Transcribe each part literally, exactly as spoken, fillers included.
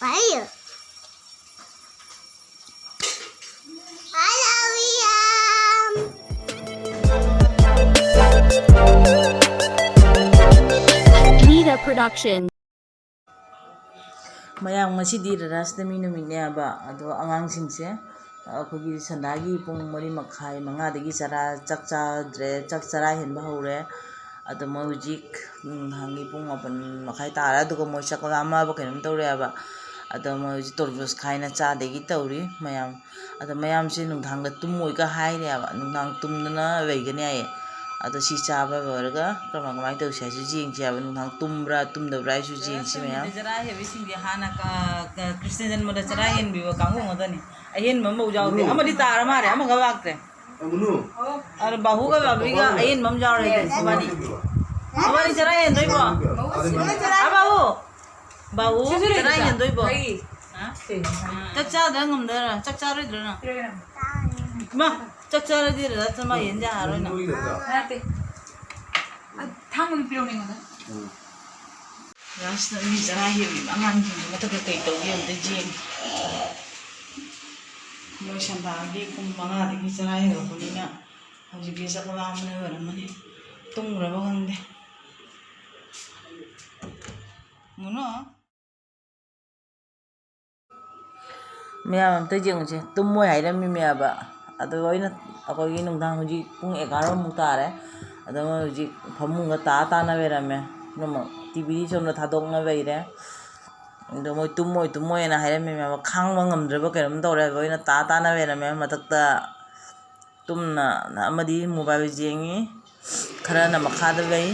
Fire. Hello, William. Lida Production. ꯃꯌꯥꯝ, ꯉꯁꯤꯗꯤ ꯔꯥꯙꯥꯁ꯭ꯇꯃꯤ ꯅꯨꯃꯤꯠꯅꯦꯕ꯫ ꯑꯗꯣ ꯑꯉꯥꯡꯁꯤꯡꯁꯦ ꯑꯩꯈꯣꯏꯒꯤ ꯁꯟꯗꯥꯒꯤ ꯄꯨꯡ ꯃꯔꯤ ꯃꯈꯥꯏ, ꯃꯉꯥꯗꯒꯤ ꯆꯔꯥ, ꯆꯥꯛ ꯆꯥꯗ꯭ꯔꯦ, ꯆꯥꯛ ꯆꯔꯥ ꯍꯦꯟꯕ ꯍꯧꯔꯦ꯫ ꯑꯗꯣ ꯃꯣꯏ ꯍꯧꯖꯤꯛ ꯅꯨꯡꯗꯥꯡꯒꯤ ꯄꯨꯡ ꯃꯥꯄꯟ ꯃꯈꯥꯏ ꯇꯥꯔꯦ꯫ ꯑꯗꯨꯒ ꯃꯣꯏ ꯆꯥꯛ ꯂꯥꯝꯃꯕ ꯀꯩꯅꯣꯝ ꯇꯧꯔꯦꯕ꯫ ꯑꯗꯣ ꯃꯣꯏ ꯍꯧꯖꯤꯛ ꯇꯣꯔꯕꯨꯖ ꯈꯥꯏꯅ ꯆꯥꯗꯒꯤ ꯇꯧꯔꯤ ꯃꯌꯥꯝ꯫ ꯑꯗꯣ ꯃꯌꯥꯝꯁꯦ ꯅꯨꯡꯗꯥꯡꯗ ꯇꯨꯝꯃꯣꯏꯒ ꯍꯥꯏꯔꯦꯕ, ꯅꯨꯡꯗꯥꯡ ꯇꯨꯝꯗꯅ ꯂꯩꯒꯅꯤ ꯍꯥꯏꯌꯦ꯫ ꯑꯗꯣ ꯁꯤ ꯆꯥꯕ ꯂꯣꯏꯔꯒ ꯀꯔꯝ ꯀꯃꯥꯏꯅ ꯇꯧꯁꯦ ꯍꯥꯏꯁꯨ ꯌꯦꯡꯁꯦ ꯍꯥꯏꯕ, ꯅꯨꯡꯗꯥꯡ ꯇꯨꯝꯕ꯭ꯔꯥ ꯇꯨꯝꯗꯕ꯭ꯔꯥ ꯍꯥꯏꯁꯨ ꯌꯦꯡꯁꯤ ꯃꯌꯥꯝ꯫ ꯆꯔꯥ ꯍꯦꯟꯕꯁꯤꯡꯗꯤ ꯍꯥꯟꯅ ꯀ-, ꯀ-, ꯀ꯭ꯔꯤꯁꯅ ꯖꯟꯃꯗ ꯆꯔꯥ ꯍꯦꯟꯕꯤꯕ ꯀꯥꯡꯕꯨ ꯉꯥꯛꯇꯅꯤ꯫ ꯑꯍꯦꯟꯕ ꯑꯃꯐꯥꯎ ꯌꯥꯎꯗꯦ꯫ ꯎꯝ꯫ ꯑꯃꯗꯤ ꯇꯥꯔ ꯃꯥꯜꯂꯦ, ꯑꯃꯈꯛ ꯂꯥꯛꯇ꯭ꯔꯦ꯫ ꯑꯃꯨꯅꯨ꯫ ꯑꯗꯣ ꯕꯥꯍꯨꯒ ꯕꯥꯕꯤꯒ ꯑꯍꯦꯟꯕ ꯑꯃ ꯌꯥꯎꯔꯦ, ꯃꯕꯥꯅꯤ꯫ ꯃꯕꯥꯅꯤ ꯆꯔꯥ ꯍꯦꯟꯗꯣꯏꯕꯣ? ꯑꯥ, ꯕꯥꯍꯨ, ꯆꯔꯥ ꯍꯦꯟꯗꯣꯏꯕꯣ? ꯍꯥ? ꯆꯥꯛ ꯆꯥꯗ꯭ꯔꯥ ꯉꯝꯗꯣꯏꯔꯥ? ꯆꯥꯛ ꯆꯥꯔꯣꯏꯗ꯭ꯔꯣ ꯅꯪ? ꯏꯃꯥ, ꯆꯥꯛ ꯆꯥꯔꯗꯤ ꯗꯗꯥ ꯆꯃꯥ ꯌꯦꯟ ꯌꯥꯔꯔꯣꯏ ꯅꯪ꯫ ꯅꯠꯇꯦ꯫ ꯑ, ꯊꯥꯡ ꯑꯃ ꯄꯤꯔꯛꯎꯅꯦ ꯑꯩꯉꯣꯟꯗ꯫ ꯂꯥꯁꯇ ꯃꯤ ꯆꯔꯥ ꯍꯦꯜꯂꯤꯕ ꯑꯉꯥꯡꯁꯤꯡꯗꯣ ꯃꯊꯛꯇ ꯀꯩ ꯇꯧꯒꯦ ꯑꯝꯇ ꯌꯦꯡꯒꯦ꯫ ꯃꯣꯏ ꯁꯟꯗꯥꯒꯤ ꯄꯨꯡ ꯃꯉꯥꯗꯒꯤ ꯆꯔꯥ ꯍꯦꯜꯂꯛꯄꯅꯤꯅ ꯍꯧꯖꯤꯛꯇꯤ ꯆꯥꯛ ꯂꯥꯝꯕꯅ ꯂꯣꯏꯔꯝꯃꯅꯤ꯫ ꯇꯨꯝꯈ꯭ꯔꯕ ꯈꯪꯗꯦ꯫ ꯃꯨꯅꯣ꯫ ꯃꯌꯥꯝ ꯑꯝꯇ ꯌꯦꯡꯉꯨꯁꯦ, ꯇꯨꯝꯃꯣꯏ ꯍꯥꯏꯔꯝꯃꯤꯃꯦꯕ꯫ ꯑꯗꯣ ꯑꯩꯅ, ꯑꯩꯈꯣꯏꯒꯤ ꯅꯨꯡꯗꯥꯡ ꯍꯧꯖꯤꯛ ꯄꯨꯡ ꯑꯦꯒꯥꯔꯣꯃꯨꯛ ꯇꯥꯔꯦ꯫ ꯑꯗꯣ ꯃꯣꯏ ꯍꯧꯖꯤꯛ ꯐꯃꯨꯡꯗ ꯇꯥ ꯇꯥꯅ ꯂꯩꯔꯝꯃꯦ꯫ ꯑꯗꯨꯃꯛ ꯇꯤ ꯚꯤꯗꯤ ꯁꯣꯝꯗ ꯊꯥꯗꯣꯛꯅ ꯂꯩꯔꯦ꯫ ꯑꯗꯣ ꯃꯣꯏ ꯇꯨꯝꯃꯣꯏ ꯇꯨꯝꯃꯣꯏꯅ ꯍꯥꯏꯔꯝꯃꯤꯃꯦꯕ, ꯈꯥꯡꯕ ꯉꯝꯗ꯭ꯔꯕ ꯀꯩꯅꯣꯝ ꯇꯧꯔꯦ꯫ ꯑꯗꯣ ꯑꯩꯅ ꯇꯥ ꯇꯥꯅ ꯂꯩꯔꯝꯃꯦ ꯃꯊꯛꯇ꯫ ꯇꯨꯝꯅ ꯑꯃꯗꯤ ꯃꯣꯕꯥꯏꯜ ꯌꯦꯡꯉꯤ, ꯈꯔꯅ ꯃꯈꯥꯗ ꯂꯩ꯫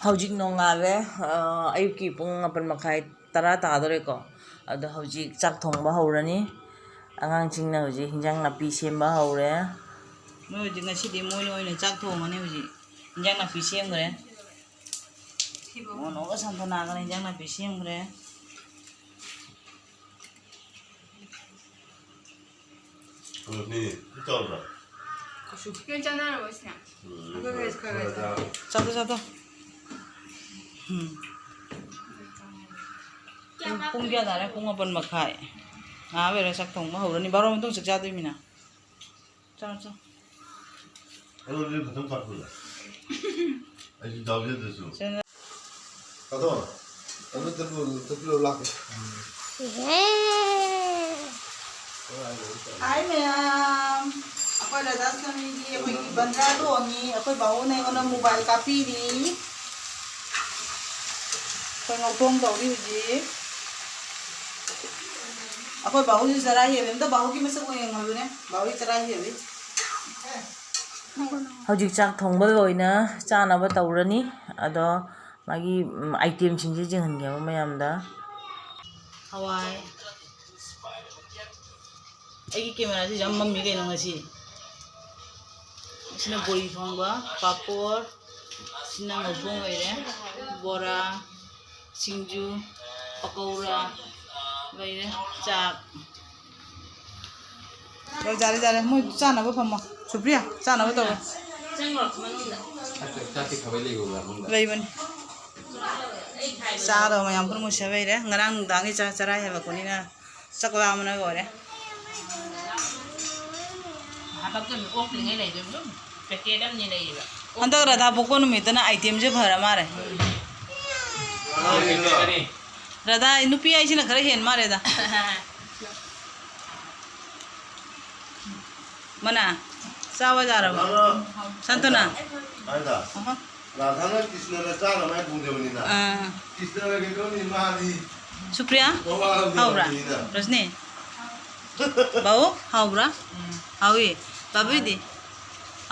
ꯍꯧꯖꯤꯛ ꯅꯣꯡꯉꯥꯜꯂꯦ, ꯑ, ꯑꯌꯨꯛꯀꯤ ꯄꯨꯡ ꯃꯥꯄꯟ ꯃꯈꯥꯏ, ꯇꯔꯥ ꯇꯥꯗꯣꯔꯦꯀꯣ꯫ ꯑꯗꯣ ꯍꯧꯖꯤꯛ ꯆꯥꯛ ꯊꯣꯡꯕ ꯍꯧꯔꯅꯤ꯫ ꯑꯉꯥꯡꯁꯤꯡꯅ ꯍꯧꯖꯤꯛ ꯍꯤꯟꯖꯥꯡ ꯅꯥꯄꯤ ꯁꯦꯝꯕ ꯍꯧꯔꯦ꯫ ꯃꯣꯏ ꯍꯧꯖꯤꯛ ꯉꯁꯤꯗꯤ ꯃꯣꯏꯅ ꯑꯣꯏꯅ ꯆꯥꯛ ꯊꯣꯡꯉꯅꯤ꯫ ꯍꯧꯖꯤꯛ ꯍꯤꯟꯖꯥꯡ ꯅꯥꯄꯤ ꯁꯦꯝꯈ꯭ꯔꯦ꯫ ꯃꯣꯅꯣꯒ ꯁꯟꯊꯅꯥꯒꯅ ꯍꯤꯟꯖꯥꯡ ꯅꯥꯄꯤ ꯁꯦꯝꯈ꯭ꯔꯦ꯫ ꯀꯩꯅꯣ ꯆꯥꯎꯗ꯭ꯔꯣ? ꯀꯩꯁꯨ ꯈꯤꯇꯪ ꯆꯥꯟꯅꯔꯝꯃꯣꯏ ꯁꯤꯅ꯫ ꯎꯝ, ꯈꯔ ꯈꯔ ꯈꯔ ꯈꯔ ꯈꯔ ꯆꯥ꯫ ꯆꯥꯊꯣꯛ, ꯆꯥꯊꯣꯛ꯫ ꯎꯝ꯫ ꯄꯨꯡ, ꯄꯨꯡ ꯀꯌꯥ ꯇꯥꯔꯦ? ꯄꯨꯡ ꯃꯥꯄꯟ ꯃꯈꯥꯏ꯫ ꯉꯥꯏꯍꯥꯛ ꯂꯩꯔ ꯆꯥꯛ ꯊꯣꯡꯕ ꯍꯧꯔꯅꯤ꯫ ꯕꯥꯔꯣ ꯃꯇꯨꯡ ꯆꯥꯛ ꯆꯥꯗꯣꯏꯃꯤꯅ꯫ ꯆꯥꯔꯣ, ꯆꯥꯔꯣ꯫ ꯑꯗꯨꯗꯤ ꯐꯖꯅ ꯆꯥꯊꯣꯛꯑꯦ꯫ ꯑꯩꯁꯨ ꯌꯥꯎꯖꯗ꯭ꯔꯁꯨ꯫ ꯁꯦ꯫ ꯑꯗꯣ, ꯑꯗꯨ ꯆꯠꯂꯨ, ꯆꯠꯂꯨ ꯂꯥꯛꯀꯦ꯫ ꯍꯥꯏ ꯃꯌꯥꯝ, ꯑꯩꯈꯣꯏ ꯔꯥꯙꯥꯁ꯭ꯇꯃꯤꯒꯤ ꯑꯩꯈꯣꯏꯒꯤ ꯕꯟꯗ꯭ꯔꯥ ꯊꯣꯡꯉꯤ꯫ ꯑꯩꯈꯣꯏ ꯕꯥꯍꯨꯅ ꯑꯩꯉꯣꯟꯗ ꯃꯣꯕꯥꯏꯜ ꯀꯥꯞꯄꯤꯔꯤ꯫ ꯑꯩꯈꯣꯏ ꯉꯧꯊꯣꯡ ꯇꯧꯔꯤ ꯍꯧꯖꯤꯛ꯫ ꯑꯩꯈꯣꯏ ꯕꯥꯍꯨꯁꯨ ꯆꯔꯥ ꯍꯦꯜꯂꯦ꯫ ꯑꯝꯇ ꯕꯥꯍꯨꯒꯤ ꯃꯁꯛ ꯑꯣꯏꯅ ꯌꯦꯡꯍꯜꯂꯨꯅꯦ꯫ ꯕꯥꯍꯨꯒꯤ ꯆꯔꯥ ꯍꯦꯜꯂꯤ꯫ ꯍꯧꯖꯤꯛ ꯆꯥꯛ ꯊꯣꯡꯕ ꯂꯣꯏꯅ ꯆꯥꯅꯕ ꯇꯧꯔꯅꯤ꯫ ꯑꯗꯣ ꯃꯥꯒꯤ, ꯎꯝ, item ꯁꯤꯡꯁꯦ ꯌꯦꯡꯍꯟꯒꯦꯕ ꯃꯌꯥꯝꯗ꯫ ꯍꯋꯥꯏ꯫ ꯑꯩꯒꯤ camera ꯁꯤꯁꯨ ꯌꯥꯝ ꯃꯝꯃꯤ ꯀꯩꯅꯣ ꯉꯁꯤ꯫ ꯁꯤꯅ ꯕꯣꯔꯤ ꯊꯣꯡꯕ, ꯄꯥꯄꯣꯔ, ꯁꯤꯅ ꯉꯧꯊꯣꯡ ꯂꯩꯔꯦ, ꯕꯣꯔꯥ, ꯁꯤꯡꯖꯨ, ꯄꯀꯧꯔꯥ ꯂꯩꯔꯦ, ꯆꯥꯛ꯫ ꯂꯣꯏ ꯌꯥꯔꯦ, ꯌꯥꯔꯦ꯫ ꯃꯣꯏ ꯆꯥꯅꯕ ꯐꯝꯃꯣ꯫ ꯁꯨꯄ꯭ꯔꯤꯌꯥ, ꯆꯥꯅꯕ ꯇꯧꯔꯣ꯫ ꯆꯪꯈ꯭ꯔꯣ ꯃꯅꯨꯡꯗ꯫ ꯆꯥꯛꯇꯤ ꯈꯥꯕꯩ ꯂꯩꯕ꯭ꯔꯣ ꯃꯅꯨꯡꯗ? ꯂꯩꯕꯅꯤ꯫ ꯆꯥꯗꯕ ꯃꯌꯥꯝ ꯄꯨꯝꯅꯃꯛ ꯁꯦꯝꯕ ꯍꯩꯔꯦ꯫ ꯉꯔꯥꯡ ꯅꯨꯡꯗꯥꯡꯒꯤ ꯆꯥ-, ꯆꯔꯥ ꯍꯦꯜꯂꯛꯄꯅꯤꯅ ꯆꯥꯛ ꯂꯥꯝꯕꯅ ꯂꯣꯏꯔꯦ꯫ ꯍꯟꯗꯛꯇ ꯑꯣꯛꯇ꯭ꯔꯤꯉꯩ ꯂꯩꯗꯣꯏꯕ ꯑꯗꯨꯝ packet ꯑꯃꯅꯤ ꯂꯩꯌꯦꯕ꯫ ꯍꯟꯗꯛ ꯔꯥꯙꯥ ꯄꯣꯛꯄ ꯅꯨꯃꯤꯠꯇꯅ item ꯁꯦ ꯐꯔ ꯃꯥꯜꯂꯦ꯫ ꯔꯥꯙꯥ ꯅꯨꯄꯤ ꯍꯥꯏꯁꯤꯅ ꯈꯔ ꯍꯦꯟ ꯃꯥꯜꯂꯦꯗ꯫ ꯃꯅꯥ, ꯆꯥꯕ ꯌꯥꯔꯕꯣ? ꯁꯥꯟꯇꯅꯥ꯫ ꯍꯥꯏꯗ꯫ ꯑꯍ꯫ ꯔꯥꯙꯥꯅ ꯀ꯭ꯔꯤꯁꯅꯅ ꯆꯥꯅꯕ ꯍꯥꯏ ꯊꯣꯡꯖꯕꯅꯤꯅ꯫ ꯑꯥ꯫ ꯀ꯭ꯔꯤꯁꯅꯅ ꯀꯩꯗꯧꯅꯤ? ꯃꯥꯗꯤ ꯁꯨꯄ꯭ꯔꯤꯌꯥ, ꯃꯋꯥ ꯂꯧꯗꯦ ꯍꯥꯎꯕ꯭ꯔꯥ? ꯍꯥꯏꯕꯅꯤꯅ꯫ ꯔꯣꯁꯅꯤ? ꯕꯥꯎ, ꯍꯥꯎꯕ꯭ꯔꯥ? ꯎꯝ꯫ ꯍꯥꯎꯏ꯫ ꯕꯥꯕꯤꯗꯤ?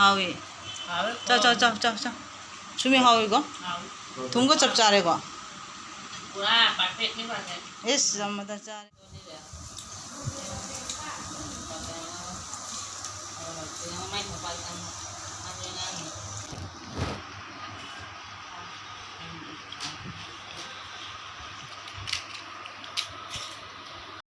ꯍꯥꯎꯏ꯫ ꯍꯥꯎꯏ꯫ ꯆꯥꯎ, ꯆꯥꯎ, ꯆꯥꯎ, ꯆꯥꯎ, ꯆꯥꯎ꯫ ꯁꯨꯃꯤ ꯍꯥꯎꯏꯀꯣ? ꯍꯥꯎꯏ꯫ ꯊꯨꯝꯒ ꯆꯞ ꯆꯥꯔꯦꯀꯣ? ꯄꯨꯔꯥ perfect ꯅꯤ, perfect꯫ ꯏꯁ, ꯌꯥꯝ ꯃꯊꯛ ꯆꯥꯔꯦ꯫